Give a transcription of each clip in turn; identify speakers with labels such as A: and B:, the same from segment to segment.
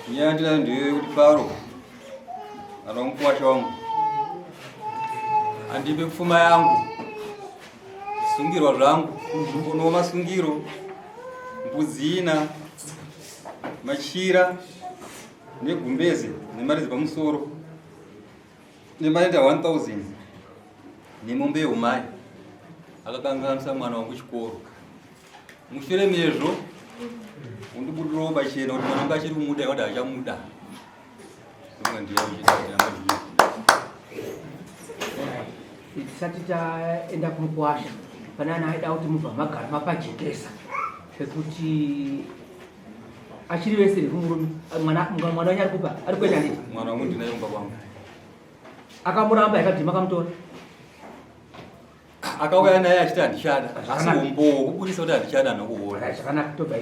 A: Nyaya yandinayo ndiyo yekuti Faro ana mukuwasha wangu andipe pfuma yangu sungirwa zvangu unowo masungiro mbudzi ina machira negumbeze nemari dzepamusoro nemaenda 1000 nemombe yeumai akakanganisa mwana wangu chikoro mushure mezvo undibudirawo pachena kuti mwana wangu achiri kumuda kuti achamuda
B: Tisati taenda kumukwasha pane ana aida kuti mubva magara mapajekesa pekuti achiri vese nekumurume mwana mwana wenyu ari kupa ari kuenda nditi
A: mwana wangu ndinaye kumba kwangu
B: akamuramba yakadhima akamutora
A: akauya naye achiti handichada asi umbowo kubudisa kuti handichada nokuona
B: zvakanaka tobva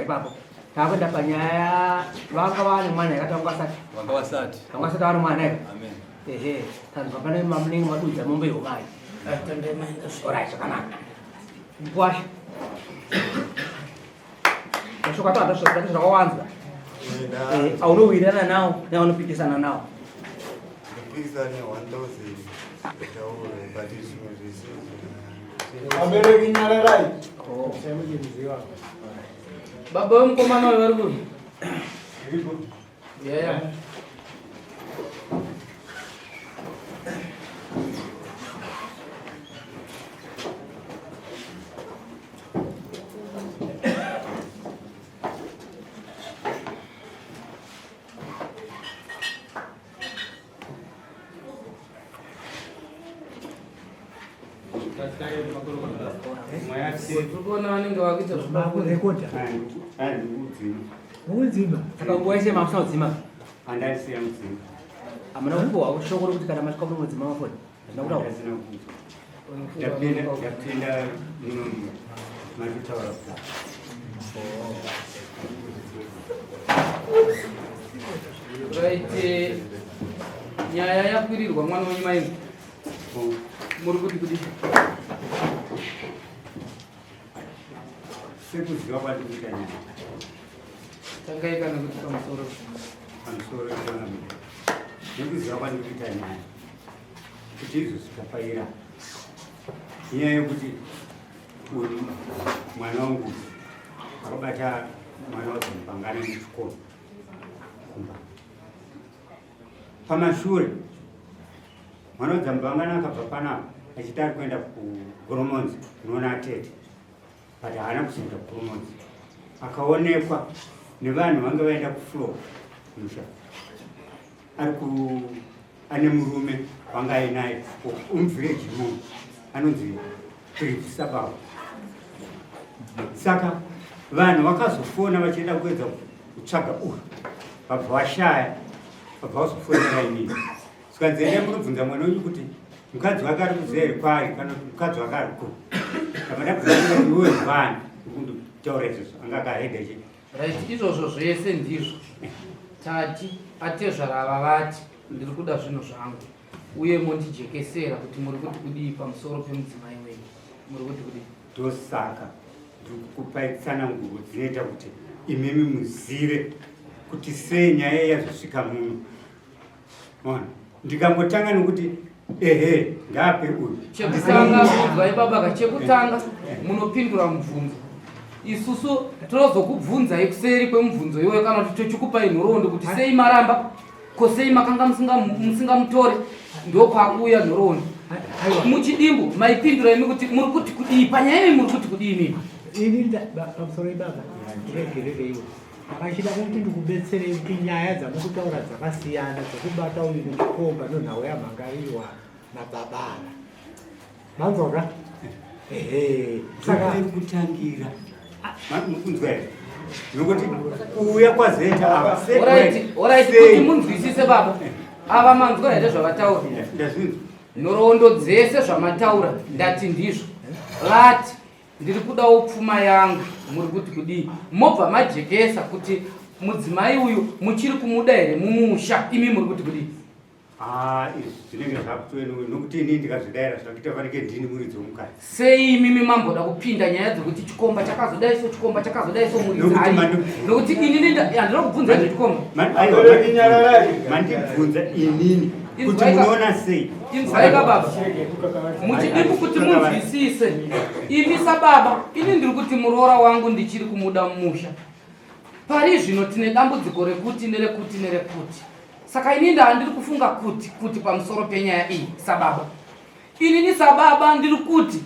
B: ipapo takuenda panyaya vanga vane mwana yakati vanga vasati
A: vanga vasati
B: vanga vasati vane mwana here ehe tanzwa pane mamunenge madudza mombe yomai orai zvakanaka mkwasha mashoko ato zvakawanzwa eh, aunowirirana nawo neaunopikisana nawo
C: ndopikisana ne 1000 taure but zvimwe zvese
D: vabereki nyararai
B: oh.
E: Baba vemukomana uyu vari kupi? Yeah. Tikuona vanenge vakuita
D: zvakurekodha. Mudzima.
B: Saka nguva yese mamusina kudzima.
C: Andasiya mudzima.
B: Hamuna kupiwa shoko rokuti kana masvika muno mudzima mafoni. Hazvina kutaura.
C: Ndapinda ndapinda muno matutaura kudai.
E: Right, eh, nyaya yakwirirwa mwana wenyu mai muri kuti kudii?
C: Sekuziva kwatikuita nyaya.
E: Tangai kana kuti pamusoro.
C: Pamusoro kana nekuziva kwatikuita nyaya. Kuti izvo zvikapaira. Nyaya yekuti uyu mwana wangu akabata mwana wazomupangana nechikoro kumba pamashure mwana wadzamupangana akabva panapa achiti ari kuenda kugoromonzi kunoona atete but haana kuzoenda kugoromonzi akaonekwa nevanhu vange vaenda kufloor musha ari ku ane murume wanga ainaye umuvillage imomo anonzi Philip Sabawo. Saka vanhu vakazofona vachienda kuedza kutsvaga uyu vabva vashaya vabva vazofonera inini zvikanzi endai munobvunza mwana wenyu kuti mukadzi wake ari kuziva here kwaari kana kuti mukadzi wake ari ku ndabva ndabvunza kuti iwe ngwani kunditaura izvozvo anga akahedha chii
E: Right, izvozvo zvese ndizvo tati atezvara ava vati ndiri kuda zvinhu zvangu uye mondijekesera kuti muri kuti kudii pamusoro pemudzimai wenyu muri kuti kudii
C: ndosaka ndiri kukupai tsananguro dzinoita kuti imimi muzive kuti sei nyaya yazosvika muno Ona, ndikangotanga nokuti ehe ngaape uyu.
E: Chekutanga kunzwai baba ka chekutanga munopindura mubvunzo. Isusu tinozokubvunzai kuseri kwemubvunzo iwoyo kana kuti tochikupai nhoroondo kuti sei maramba ko sei makanga musingamutore ndokwakuuya nhoroondo. Muchidimbu maipindura imi kuti muri kuti kudii panyaya iyi muri kuti kudii imimi?
D: Ini pamusoro ibaba regerereiwo. Ndakachida kuti ndikubetserei kuti nyaya dzamukutaura dzakasiyana dzekubata uyu nechikomba nonhau yamhangariwa nababa ava. Manzwa ka? Ehe.
C: Saka kutangira. Mukunzwa here? Nokuti kuuya kwazeta ava.
E: Alright, alright kuti munzwisise baba. Ava manzwa here zvavataura?
C: Ndazvinzwa.
E: Nhoroondo dzese zvamataura ndati ndizvo. Vati ndiri kudawo pfuma yangu muri kuti kudii mobva majekesa kuti mudzimai uyu muchiri kumuda here mumusha imi muri kuti kudii
C: Ah, izvi zvinenge zvakutoenuwe nokuti ini ndikazvidaira zvakuita fanike ndini muridzi womukadzi.
E: Sei imimi mamboda kupinda nyaya dzekuti chikomba chakazodai so chikomba chakazodai so muridzi ari nokuti inini handina kubvunza izvo chikomba.
C: Mandibvunza inini kuti munoona sei?
E: Inzwaika baba. Muchidimbu kuti munzwisise. Imi sababa, ini ndiri kuti muroora wangu ndichiri kumuda mumusha. Pari zvino tine dambudziko rekuti nerekuti nerekuti. Saka ini ndandiri kufunga kuti kuti pamusoro penyaya iyi sababa. Inini sababa ndiri kuti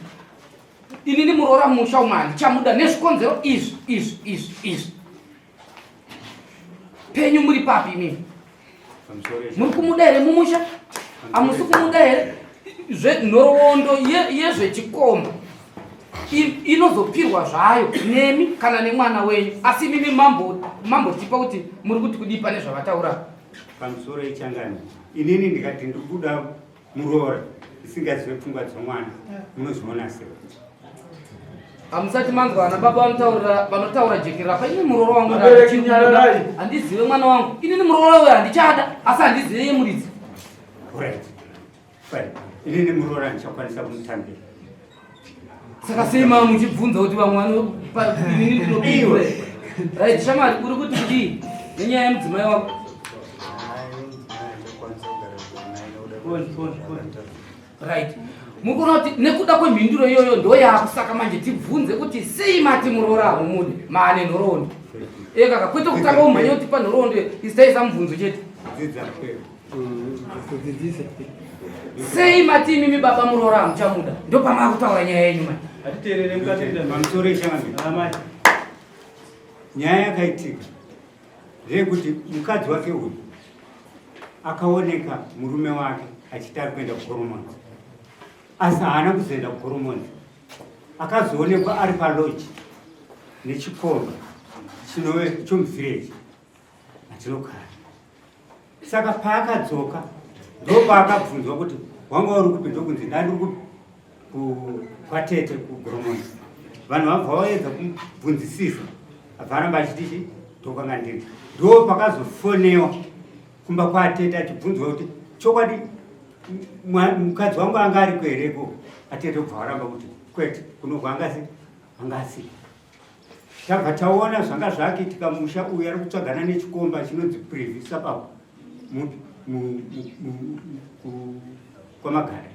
E: inini muroora musha umwe handichamuda nezvikonzero izvi izvi izvi izvi. Penyu muri papi imimi? Muri kumuda here mumusha? Hamusi kumuda here? Zvenhoroondo yezvechikomba inozopirwa zvayo nemi kana nemwana wenyu asi imimi mambotipa kuti muri kuti kudii pane zvavataura
C: pamusoro yechangani inini ndikati ndiri kuda muroora isingazive pfungwa dzomwana munozviona sei
E: hamusati manzwa ana baba vanotaurira vanotaura jekerera pa ini muroora wangu handizive mwana wangu inini muroora uyo handichada asi handizive yemuridzi
C: right Fine. Inini muroora ndichakwanisa kumutambira.
E: Saka sei mama muchibvunza kuti vamwe vano inini ndinopindura. Right, shamwari uri kuti kudii nenyaya yemudzimai wako? Right. Mukuona kuti nekuda kwemhinduro iyoyo ndoyakusaka manje tibvunze kuti sei mati muroora hamumude maane nhoroondo. Ekaka kwete kutanga umhanya kutipa nhoroondo isitaisa mubvunzo chete.
C: Dzidza.
E: Sei mati imimi baba muroora hamuchamuda ndopamakutaura nyaya yenyu mai.
F: Hatiteerere mukati
C: pamusoro yechangamire.
F: Amai.
C: Nyaya yakaitika ndeyekuti mukadzi wake uyu akaoneka murume wake achiti ari kuenda kuGoromonzi asi haana kuzoenda kuGoromonzi akazoonekwa ari paloji nechikomba chinove chomuvhireji matinogara Saka paakadzoka ndopaakabvunzwa kuti wanga uri kupi ndokunzi ndandiri kupi kwatete kuGoromonzi. Vanhu vabva vaedza kumubvunzisisa abva aramba achiti chi ndokwanga ndiri. Ndo pakazofonewa kumba kwatete achibvunzwa kuti chokwadi mukadzi wangu anga ariko here ikoko. Atete obva varamba kuti kwete kuno kwanga asi. Tabva taona zvanga zvakuitika musha uyu ari kutsvagana nechikomba chinonzi Privy suburb kwamagare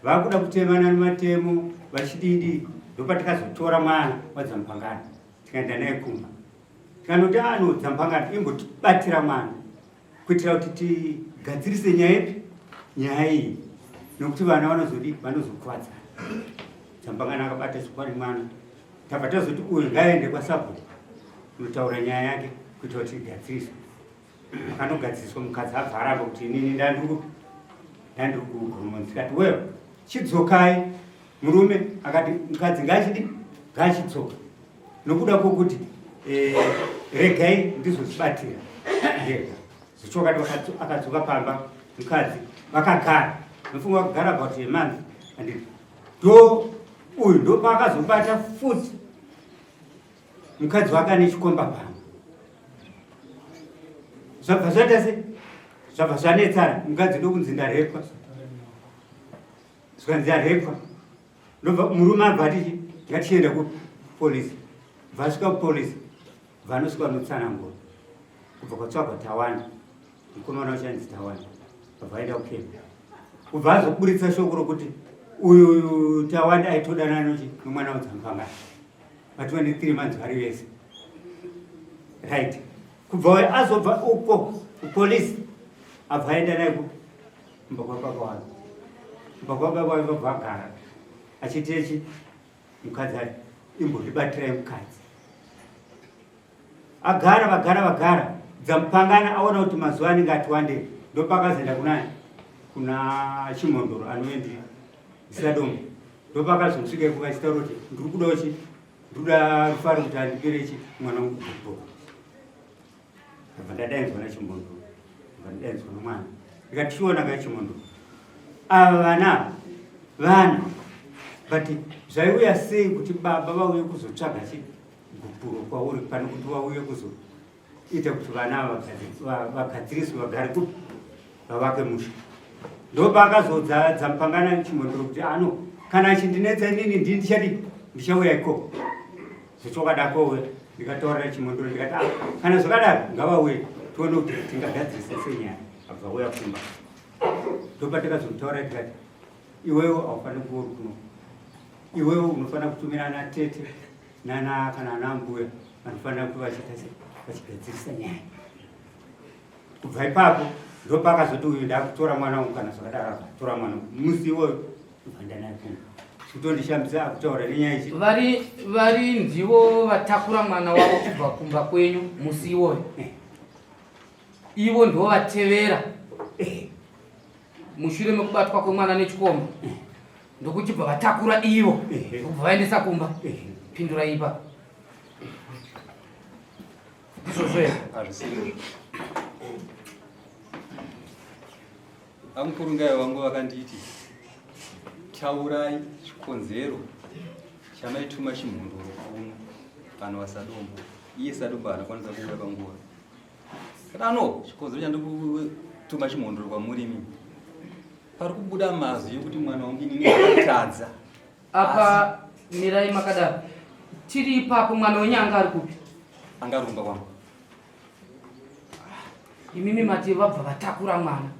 C: vakuda kutemana nematemo vachididi ndopatikazotora mwana wadzamupangana tikaenda naye kumba tikanoti ano dzamupangana imbotibatira mwana kuitira kuti tigadzirise nyaya ipi nyaya iyi nokuti vana vanozodii vanozokuvadzana dzamupangana akabata chikwani mwana Tabva tazoti uyu ngaaende kwasabhuku kunotaura nyaya yake kuitira kuti igadziriswe. Akanogadziriswa mukadzi abva aramba kuti inini ndandiri ndandiri kuGoromonzi. Tikati wewe chidzokai murume akati mukadzi ngaachidi ngaachidzoka nokuda kwokuti eh, regai ndizozvibatira ndega. Zvichokati akadzoka pamba mukadzi vakagara nofunga vakagara about a month and ndo uyu ndopaakazobata futi mukadzi wake ane chikomba pano zvabva zvaita se zvabva zvanetsana mukadzi ndokunzi ndarepwa zvikanzi yarepwa ndobva murume abva ati ngatichienda kupolisi bva asvika kupolisi vanosvika vanotsanangura kubva kwatsvagwa tawanda mukomana wacho ainzi Tawanda abva aenda kukembi kubva azoburitsa shoko rokuti uyu Tawanda aitodanana nochi nomwana wadzamupangana vatova ne3 months vari vese right kubva uyo azobva uko kupolisi abva aenda naye kumba kwababa wake kumba kwababa wake vabva agara achiti echi mukadzi ari imbondibatirai mukadzi Agara vagara vagara dzamupangana aona kuti mazuva anenge ati wandei ndopakazoenda kunani kuna Chimhondoro anove ndi Zisadombo ndopakazosvika iko achitaura kuti ndiri kudawo chi ndiri kuda Rufaro kuti andipire chi mwana wangu kugogo ndabva ndadaidzwa naChimhondoro ndabva ndadaidzwa nomwana ndikati chiona ka Chimhondoro ava vana ava vana but zvaiuya sei kuti baba vauye kuzotsvaga chi gupuro kwauri pane kuti vauye kuzoita kuti vana ava vagadziriswe vagare kupi Vavake musha. Ndopaakazodza dzamupangana chimhondoro kuti ano kana achindinetsa inini ndini ndichadi ndichauya ikoko. Zvechokwadi akouya ndikataurira chimhondoro ndikati ah, kana zvakadaro ngavauye tione kuti tingagadzirisa sei nyaya. Abva uya kumba. Ndopatakazomutaurira tikati iwewe haufaniri kuva uri kuno. Iwewe unofanira kutumira ana tete nana kana ana mbuya vanofanira kuva vachiita sei vachigadzirisa nyaya. Kubva ipapo ndopakazoti uyu ndakutora mwana wangu kana zvakadaro akatora mwana wangu musi iwoyo ndobva ndanaye kumba kutondishambisa akutaura nenyaya ichi
E: vari vari ndivo vatakura mwana wavo kubva kumba kwenyu musi iwoyo eh. Ivo ndivo vatevera eh. Mushure mekubatwa kwemwana nechikomba eh. Ndokuchibva vatakura ivo ndokubva vaendesa kumba. Pindura ipa ndizvozvo here?
A: Hazvisiri Vamukurungai vangu vakanditi taurai chikonzero chamaituma chimhondoro kuno pano vaSadombo. Iye Sadombo haana kwanisa kuuya panguva. Kana no chikonzero chandikutuma chimhondoro kwamuri imi. Pari kubuda mazwi ekuti mwana wangu inini ndakatadza.
E: Apa mirai makadaro. Tiri ipapo mwana wenyu anga ari kupi?
A: Anga ari kumba kwangu.
E: Imimi mati vabva vatakura mwana.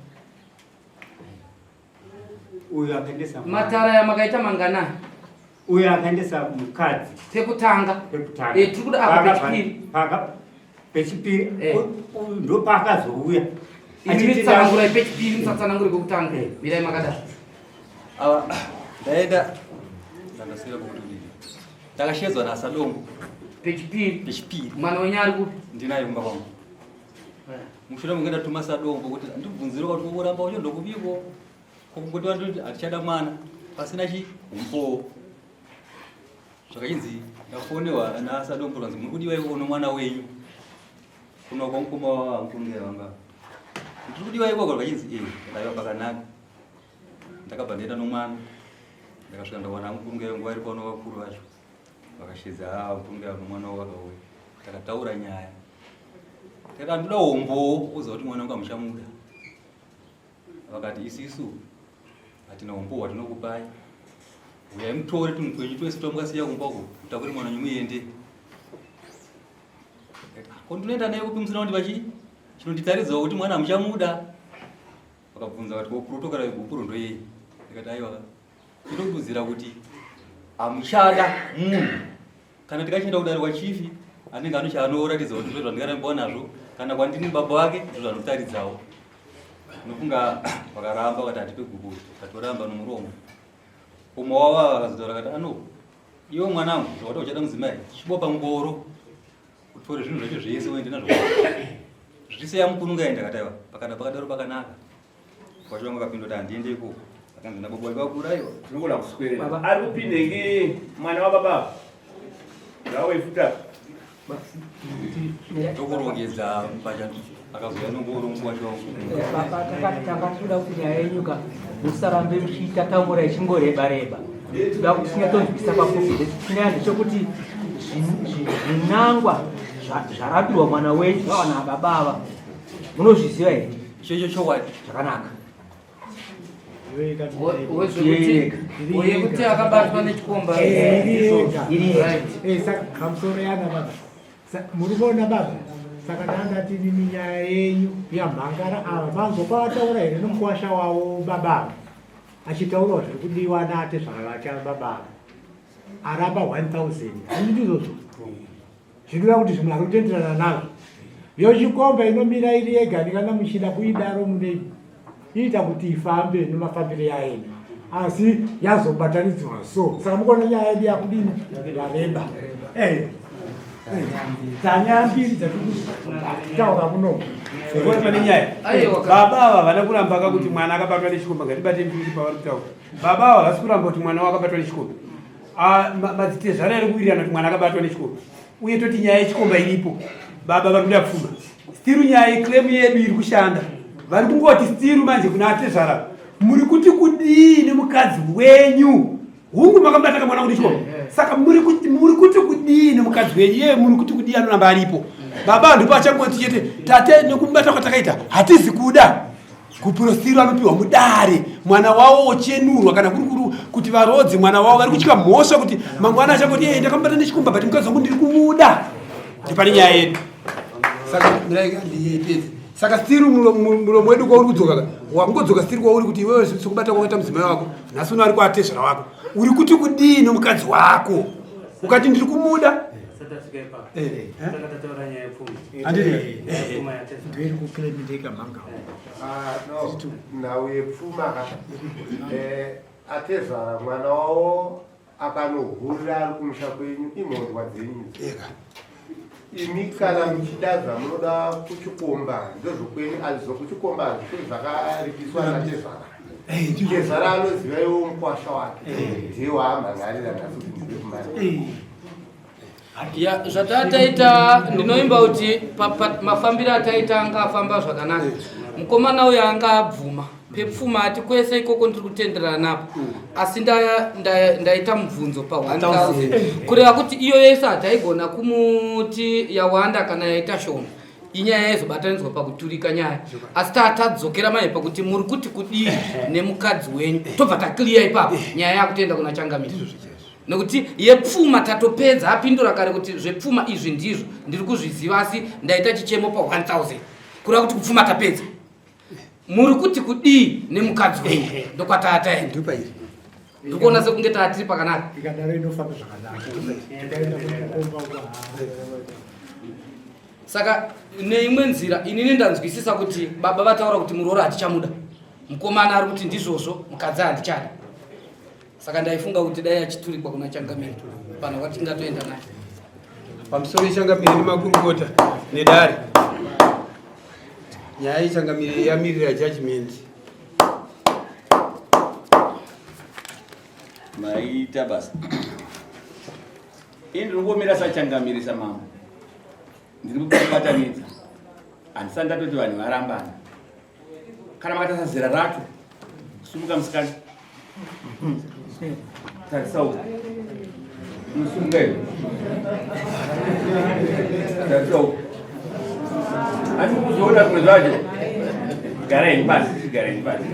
C: Uyo akaendesa
E: matara ya makaita manganani?
C: Uyo akaendesa mukadzi
E: pekutanga.
C: Pekutanga.
E: Eh, tiri kuda apa pechipiri.
C: Paka pechipiri eh. Ndopaakazouya.
E: Imimi tsanangurai pechipiri musatsanangure pekutanga. Eh. Mirai makadaro.
A: Ava ndaenda ndandaswera kuti kudii. Ndakashedzwa naSadongo.
E: Pechipiri.
A: Pechipiri.
E: Mwana wenyu ari kupi?
A: Ndinaye kumba kwangu. Mushure mekunge ndatuma Sadongo kuti ndibvunzire kuti kuramba ucho ndokupiko. Kungoti vanhu hatichada mwana pasina chi umbowo. Zvakachinzi ndafonewa naSadongo kanzi muri kudiwa iko nomwana wenyu. Kuno kwamukoma wangu vanga. Ndiri kudiwa ikoko zvakachinzi eh ndaiva pakanaka. Ndakabva ndaenda nomwana. Ndakasvika ndawana mukurunge nguva iri pano vakuru vacho. Vakashedza ah mukurunge nomwana wavo vakauya. Takataura nyaya. Takati ndoda umbowo uziva kuti mwana wangu hamuchamuda. Vakati isisu hatina umbowo hwatinokupai. Uyai mutore tunhu twenyu twese twamukasiya kumba uko mutakure mwana wenyu muende. Ko ndinoenda naye kupi musina kundipa chii? Chinonditaridzawo kuti mwana hamuchamuda. Vakabvunza vakati ko protocol yegupuro ndoyei? Ndikati aiwa inokududzira kuti hamuchada munhu. Kana tikachienda kudare kwachifi anenge ano chaanoratidza kuti ndizvo zvandingarambiwa nazvo kana kwandini baba vake ndizvo zvanotaridzawo. Nofunga vakaramba vakati hatipe gupuro tatoramba nomuromo. Umwe wavo akazotaura akati ano iwe mwanangu zvawati uchada mudzimai chibopa ngoro utore zvinhu zvacho zvese uende nazvo zvise yamukununga enda akati aiwa pakada pakadaro pakanaka wacho vanga vakapinda kuti handiende ikoko akanzi nababa wake vakuraiwa
F: tinogona kuswera ari kupindenge mwana wababa ngawefuta
A: tokurongedza mbacha akazouya nongoro mukwasha wangu
B: Baba tanga tinoda kuti nyaya yenyu ka musarambe muchiitatamura ichingoreba reba. Toda kuti tinyatsonzwisisa pafupi. Chinyaya ndechekuti zvinangwa zvarambirwa mwana wenyu zvavana baba ava munozviziva here?
A: Ichocho chokwadi.
B: Zvakanaka.
E: Wekuti akabatwa nechikomba.
D: Pamusoro yana baba. Muri kuona baba? Saka ndandati nini nyaya yenyu yamhangara ava manzwa kwavataura here nomukwasha wavo baba ava achitaurawo zviri kudiwa nate zvakavacha baba ava aramba 1000 handiti izvozvo zvinoreva kuti zvimwe ari kutenderana nazvo yochikomba inomira iri yega ndikana muchida kuidaro mune iita kuti ifambe nemafambire yaenda asi yazobatanidzwa so saka mukuona nyaya yedu yakudini yareba eh. Dzanyaya mbiri dzatiri muno.
F: Pane nyaya. Baba ava havana kuramba ka kuti mwana akabatwa nechikomba ngatibate mbiri pavari kutaura. Baba ava havasi kuramba kuti mwana wakabatwa nechikomba. Ah, madzitezvara ari kuwirirana kuti mwana akabatwa nechikomba. Uye toti nyaya yechikomba iripo. Baba vari kuda pfuma. Stiru nyaya yeclaim yedu iri kushanda. Vari kungoti stiru manje kuna atezvara. Muri kuti kudii nemukadzi wenyu? Hungu makamubata kamwana kuti chikomba. Saka muri kuti muri kuti kudii nemukadzi wenyu? Iye muri kuti kudii anoramba aripo. Baba ndipo achangoti chete tate nekumubata kwatakaita hatizi kuda. Gupuro stiri anopiwa mudare mwana wavo ochenurwa kana kuri kuri kuti varodze mwana wavo vari kutya mhosva kuti mangwana achangoti ee ndakamubata nechikomba but mukadzi wangu ndiri kumuda. Ndipane nyaya yedu. Saka mirai ndiyepedze. Saka stiri muromo wedu kwauri kudzoka wakungodzoka stiri kwauri kuti iwewe sekubata kwakaita mudzimai wako nhasi uno ari kwaatezvara wako uri kuti kudii nomukadzi wako ukati ndiri kumuda
G: nhau yepfuma ka eh, atezvara mwana wavo akanohurira ari kumusha kwenyu imhondwa dzenyu imi kana muchida zvamunoda kuchikomba ndozvokwenyu asi zvokuchikomba hazvisi zvakaripiswa natezvara eh, tezvara anoziva iwo mukwasha wake eh. ndiye waamhan'arira nhasi kuti ndibe kumari
E: eh. Ya, zvatataita ndinoimba kuti mafambiro ataita anga afamba zvakanaka mukomana uyo anga abvuma pepfuma ati kwese ikoko ndiri kutenderana napo mm. asi ndaita mubvunzo pa 1000 kureva kuti iyo yese hataigona kumuti yawanda kana yaita shoma inyaya yaizobatanidzwa pakuturika nyaya asi tatadzokera manje pakuti muri kuti kudii nemukadzi wenyu tobva taclear ipapo nyaya yakutoenda kuna changamire nekuti yepfuma tatopedza apindura kare kuti zvepfuma izvi ndizvo ndiri kuzviziva asi ndaita chichemo pa 1000 kureva kuti kupfuma tapedza muri kuti kudii nemukadzi wenyu ndokwataataenda ndikuona sekunge taatiri pakanaka
D: ikadaro inofamba zvakanaka ikaenda kukomba
E: saka neimwe nzira inini ndanzwisisa kuti baba vataura kuti muroora hatichamuda mukomana ari kuti ndizvozvo mukadzi handichada saka ndaifunga kuti dai achiturikwa kuna changamire pano kwatingatoenda naye
F: pamusoro yechangamire nemakurukota nedare nyaya yechangamire yamirira judgment
H: maita basa ini ndinongomira sachangamire samambo ndiri kubatanidza handisati ndatoti vanhu varambana kana makatarisa zera racho sumuka musikana tarisa uko unosumuka iwe tarisa uko handi kuzoona zvimwe zvacho gara henyu pasi gara henyu pasi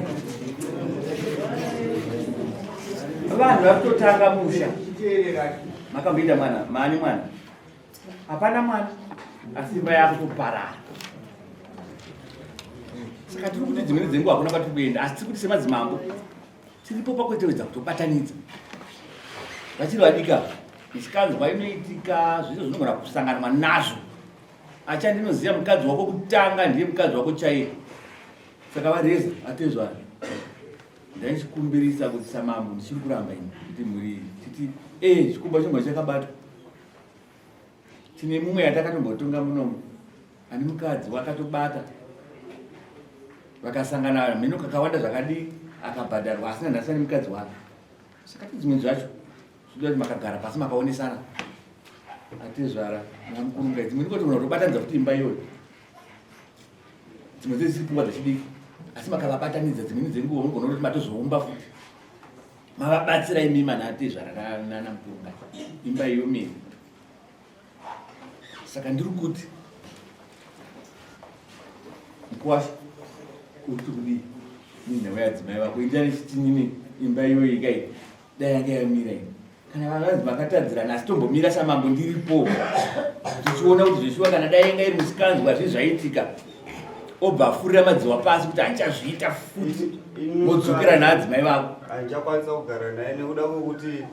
H: vanhu vari kutotanga musha makamboita mwana maani mwana hapana mwana asi imba yakutoparara saka tiri kuti dzimweni dzenguva hakuna kwatiri kuenda asi tiri kuti semadzimambo tiripo pakuetewedza kutobatanidza vachiri vadika misikanzwa inoitika zvese zvinogona kusanganwa nazvo achandinoziva mukadzi wako kutanga ndiye mukadzi wako chaiye saka vareza atezvana ndaichikumbirisa kuti samambo ndichiri kuramba ini kuti mhuri titi e eh, chikumba chomba chakabatwa Tine mumwe yatakatombotonga munomu ane mukadzi wakatobata vakasangana mhino kakawanda zvakadii akabhadharwa asina nhasi ane mukadzi wake saka ti dzimwe zvacho zvinoda kuti makagara pasi makaonesana atezvara namukurunga dzimwe ndikoti munhu kutobatanidza futi imba iyoyo dzimwe dzedzisiri pfungwa dzechidiki asi makavabatanidza dzimweni dzenguva unogona kuti matozoumba futi mavabatsira imi mana atezvara nanamukurunga imba iyo miri saka ndiri kuti mukuwasha uri kudii nenhau yadzimai vako ita nechitinini imba iyoyi kai dai yanga yamira ini kana vananzi makatadzirana asi tombomira samambo ndiripo tichiona kuti zveshuwa kana dai yanga iri musikanzwa zvi zvaitika obva afurira madziwa pasi kuti handichazviita futi modzokera naadzimai vako
I: handichakwanisa kugara naye nekuda kwekuti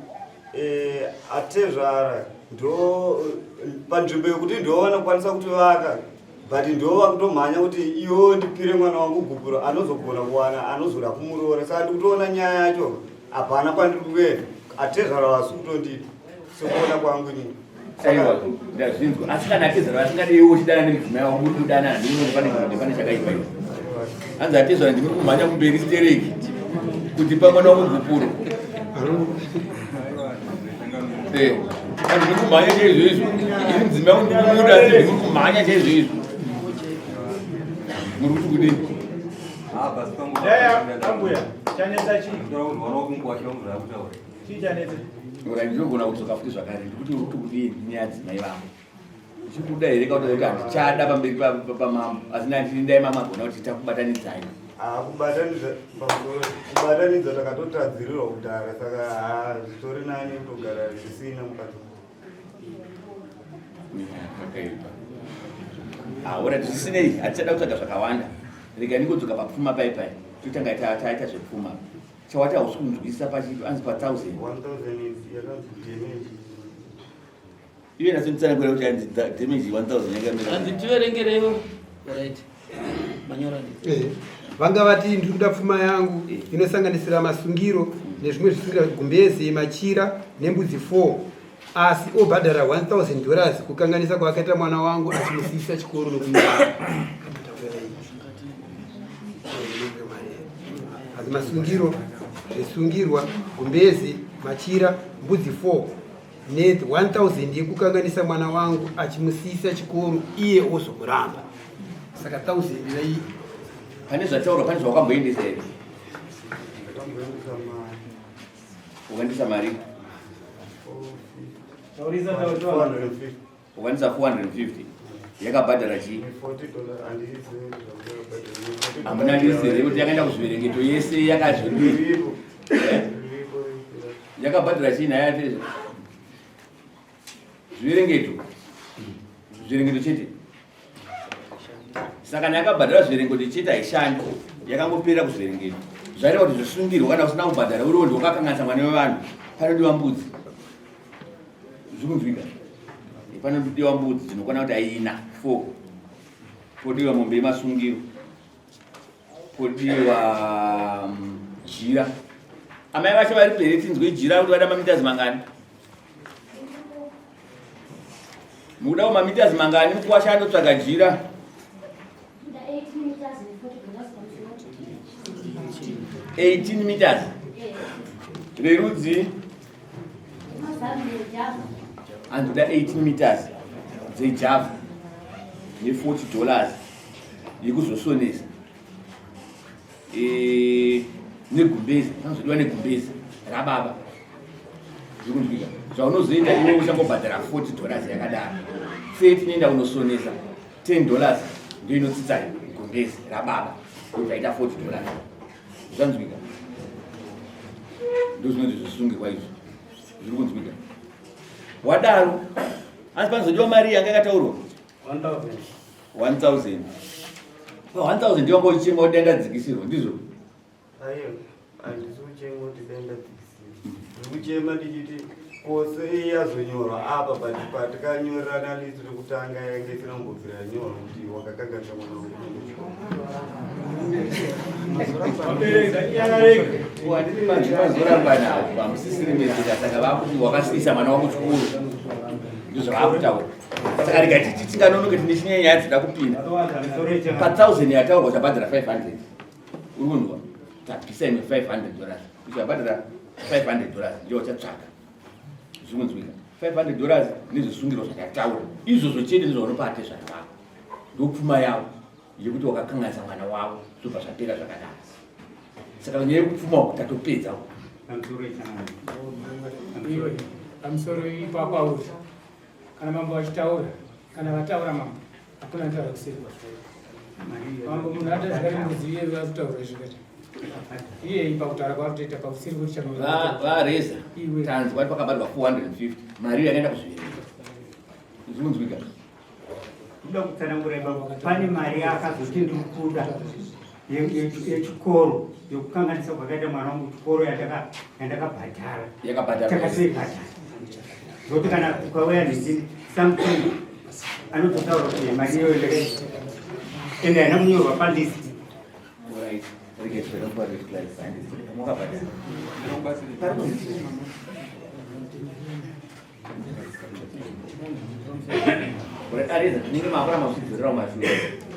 I: Eh, atezvara ndo panzvimbo yekuti ndo vanokwanisa kutovaka but ndo vakutomhanya kuti iwo ndipire mwana wangu gupuro anozogona kuwana anozoda kumuroora saka ndikutoona nyaya yacho hapana kwandiri kuenda atezvara vasi kutondida sekuona kwangu inini
H: Aiwa, ndazvinzwa. Asi kana atezvara vasingadi iwe uchidana nemudzimai wako muri kudanana ndinoona pane kuti pane chakaipa iwe. Hanzi atezvara ndimuri kumhanya kumberi stereki kuti pa mwana wangu gupuro. Eh, hanzi muri kumhanya chaizvo izvo. Ini mudzimai wangu ndikumuda asi ndimuri kumhanya chaizvo izvo. Muri kuti kudini?
A: Ah, basi pangu.
J: Ambuya, chanetsa chii?
A: Chii chanetsa?
H: Ora ndinogona kudzoka futi zvakare ndikuti uri kuti kudii nyaya dzimai vangu. Uchikuda here kakuti kuti handichada pamberi pamambo asi ndandiri dai mamagona kuti takubatanidzai.
I: Ah, kubatanidza pamusoro kubatanidza takatotadzirirwa kudhara saka haa zvitori nani kutogara zvisina mukati.
H: Pakaipa. Aora ah, zvisinei hatichada kutsvaga zvakawanda. Rega ndingodzoka papfuma pai pai. Totanga taita zvepfuma. Chawati hausi kunzwisisa pachipi anzi pa 1000.
I: 1000 is yakanzi damage.
H: Iye nasinditsanangura kuti anzi damage 1000 yakamira.
E: Anzi tiverengereiwo. Right. Manyora ndi.
F: Eh, vanga vati ndiri kuda pfuma yangu inosanganisira masungiro nezvimwe zvisungira gumbeze machira nembudzi 4 asi obhadhara 1000 dollars kukanganisa kwaakaita mwana wangu achimusiisa chikoro nokumurapa asi masungiro zvisungirwa gumbeze machira mbudzi 4 ne 1000 yekukanganisa mwana wangu achimusiisa chikoro iye ozomuramba saka 1000 vai
H: pane zvataurwa pane zvawakamboendesa here ukaendesa mari ukaendesa 450 yakabhadhara chii hamuna list here kuti yakaenda kuzviverengeto yese yakazvidii eh? Yakabhadhara chii nhai atezve? Zviverengeto. Zviverengeto chete. Saka kana yakabhadhara zviverengeto chete haishandi. Yakangopera kuzviverengeto. Zvaireva kuti zvisungirwa kana usina kubhadhara uriwo ndiwo wakakanganisa mwana wevanhu. Panodiwa mbudzi. Zvikunzwika. Panodiwa mbudzi dzinokwana kuti aina 4. Podiwa mombe yemasungiro. Podiwa jira. Amai vacho vari pere tinzwe jira kuti vada mamitazi mangani. Mukudawo mamitazi mangani mukuwasha anotsvaga jira. 18 meters rerudzi anoda 18 meters dzejava ne40 dollars yekuzosonesa e, negumbezi panozodiwa negumbezi rababa zvikunzwika zvaunozoita iwe uchangobhadhara 40 dollars yakadaro 30 inoenda kunosonesa 10 dollars ndio inotsitsa gumbezi rababa zvaita 40 dollars zvanzwika ndozvinonzi zvisungirwa izvi zviri kunzwika wadaro asi panozodiwa mari yanga yakataurwa 1000 1000 ndiyo wanga uchichema kuti dai ndadzikisirwa ndizvo
I: Aiwa, handisi kuchema kuti dai ndadzikisirwa. Ndiri kuchema ndichiti kose iyi yazonyorwa apa but patikanyorerana list rekutanga yange isina kumbobvira yanyorwa kuti wakakanganisa mwana wangu.
H: Mazoramba navo pamusisiri mezera saka vakuti wakasiisa mwana wangu chikuru ndizvo zvavakutaura saka rega titi tinganonoke tine chine nyaya dzida kupinda pa1000 yataurwa tabhadhara 500 uri kunzwa tabvisa imwe 500 dollars uchabhadhara 500 dollars ndiyo uchatsvaka zviri kunzwika 500 dollars nezvisungiro zvakataura izvozvo chete ndizvaunopa atezvana vako ndopfuma yavo yekuti wakakanganisa mwana wavo zvobva zvapera zvakadaro saka nyaya yekupfuma uku tatopedza uku
K: pamusoro ipapo auri kana mambo vachitaura kana vataura mambo hakuna anotaura kuseri mambo munhu atazikati mbudzi iye vakutaura zvikati iye pakutaura kwakutoita pakuseri kuti
H: vareza tanzwa kuti pakabatwa 450 mari yakaenda kuzviverenga zvikunzwika
C: Ndoda kutsanangura ipapo pane mari yaakazoti ndiri kuda yechikoro yokukanganisa kwakaita mwana wangu chikoro yandakabhadhara takatoibhadhara zvokuti kana ukauya nendini something anototaura kuti mari iyoyo ndakaita ende haina kunyorwa palist.
H: Areza tinenge makuramba muchidzorera kumashure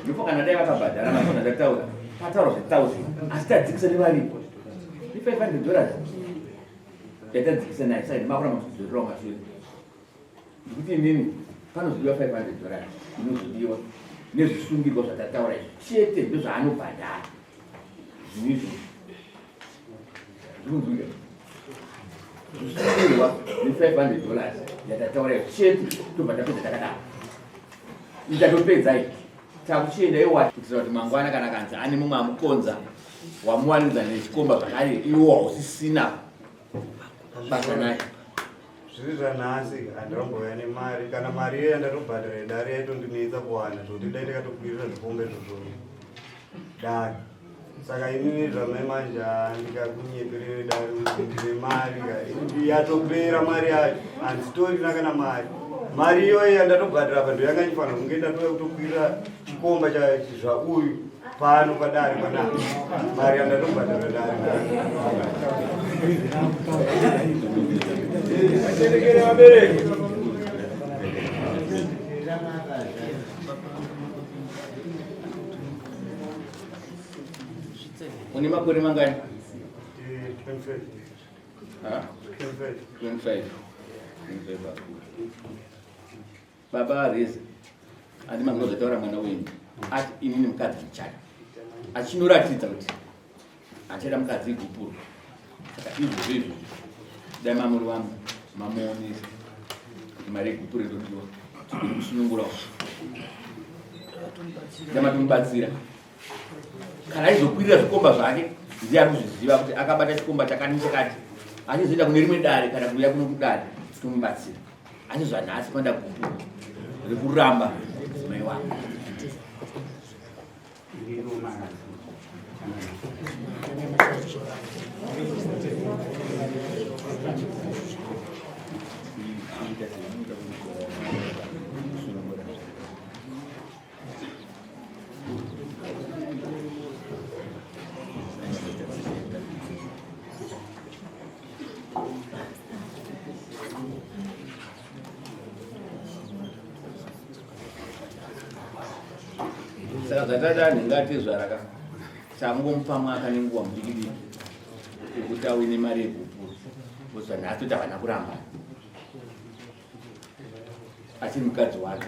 H: ndipo kana dai vakabhadhara masona ndataura pataura zve1000 asi tadzikisa nevaripo i 500 dollars yatadzikisa nayo saka makuramba muchidzorera kumashure ndikuti inini panozodiwa 500 dollars inozodiwa nezvisungirwa zvatataura izvi chete ndozvaanobhadhara zvinhu izvozvo zvikunzwika zvisungirwa ne500 dollars yatataura chete tobva tapedza takadaro itatopedza iyi. Takuchienda iwa kuitira kuti mangwana kana kanzi ane mumwe amukonza wamuwanidza nechikomba zvakare iwo hausisina basa naye.
I: Zviri zvanhasi handinombouya nemari kana mari iyo yandatobhadhara yedare yaitondinetsa kuwana zvokuti dai ndakatokwirira zvikomba izvozvo dare. Saka inini zvamai manje handikakunyeperere dare kuti ndine mari ka yatopera mari yacho handitorina kana mari. Mari iyoyo yandatobhadhara apa ndoyanga ichifanira kunge ndatouya kutokwirira chikomba zvauyu pano padare panapa mari yandatobhadhara dare.
H: Une makore mangani? 25. 25. Baba Reza, andi manzwa zvataura mwana wenyu ati inini mukadzi handichada, achinoratidza kuti handichada mukadzi igupuro. Saka izvozvo izvozvo dai mamuri vangu mamuonesa kuti mari yegupuro inodiwa tigone kusunungura dai matomubatsira kana aizokwirira zvikomba zvake ndiye ari kuzviziva kuti akabata chikomba chakati nechakati achizoenda kune rimwe dare kana kuuya kuno kudare tomubatsira asi zvanhasi panoda gupuro rekuramba mudzimai wake. Saka zvatati anenge atezvara ka tangomupa mwaka nenguva mudiki diki yekuti awine mari yegupuro because nhasi toti havana kuramba achiri mukadzi wake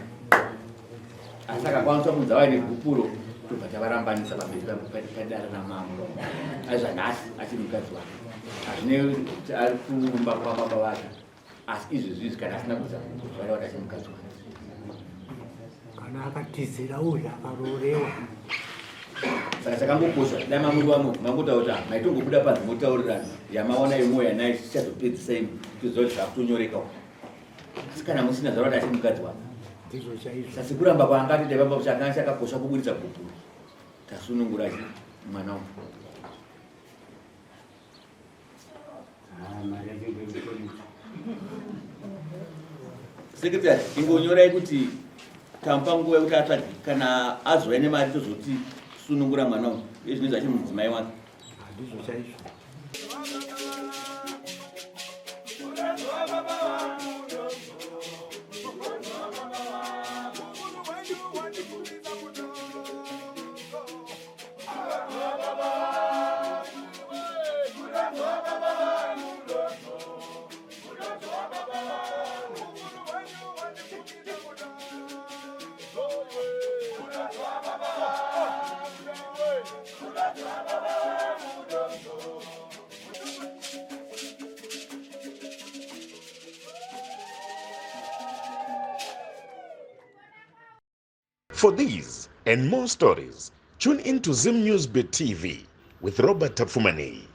H: asi akakwanisa kunzi ava negupuro tobva tavarambanisa pamberi padare ramambo asi zvanhasi achiri mukadzi wake hazvine ari kumba kwababa vake asi izvezvi izvi kana asina kuza zvareva kuti achiri mukadzi wake
D: kana akatizira uyu akaroorewa.
H: Saka chakangokosha dai mamuri vamwe mangotaura kuti ah, maitongobuda panze motaurirana yamaona imwe yanai tichazopedzisa imi toziva kuti zvakutonyoreka uko asi kana musina zvareva kuti achiri mukadzi wake.
D: Ndizvo chaizvo.
H: Saka sekuramba kwaangati dai baba chakanga chakakosha kuburitsa gupuro tasunungura chi mwana uyu. Secretary, ingonyorai kuti tamupa nguva yekuti atsvage kana azouya nemari tozoti sunungura mwana uyu iye zvinozi achiri mudzimai wake.
D: Ndizvo chaizvo.
L: For these and more stories, tune in to Zim News Bit TV with Robert Tafumani.